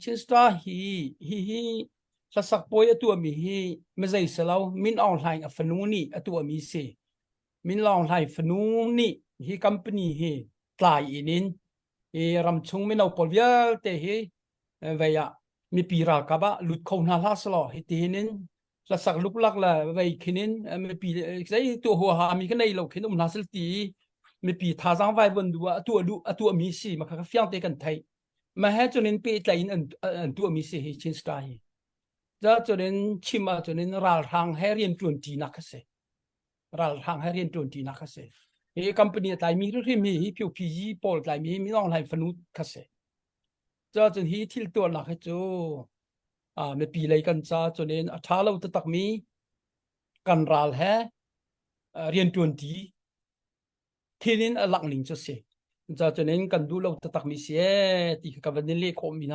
Chin Star hi hi hi hlasak pawi a tuahmi hi mizei si lo Min Aung Hlaing a fanu nih a tuahmi si. Min Aung Hlaing fanu nih hi company hi tlai in in hi ramchung mino pawl vialte hi vei ah mipi ralkap ah lut kho hna hlah selaw hi ti hin in hlasak luklak le vei khin in mipi zei tuah huaha mi ka nei lo khin um hna sel ti mipi thazaang vai von du ah a tuah duh a tuah mi si ma kha fiang te kan theih ma he cunin pehtlai in an an tuah mi si hi Chin Star hi ja cunin chim ah cunin ralhrang he rian tuan ti nak kha si ralhrang he rian tuan ti nak kha si hi company a tlai mi hrim hi hi phyu phi yi pawl tlai mi mi long lai fanu kha si ja cun hi thil tuah nak hi cu mipi lei kan ca cunin a ṭha lo taktak mi kan ral he rian ṭuan ṭi thin in a langh ning cu si. Ca cunin kan duh lo taktak mi si ee ti kha ka van in leh khawh mi hna.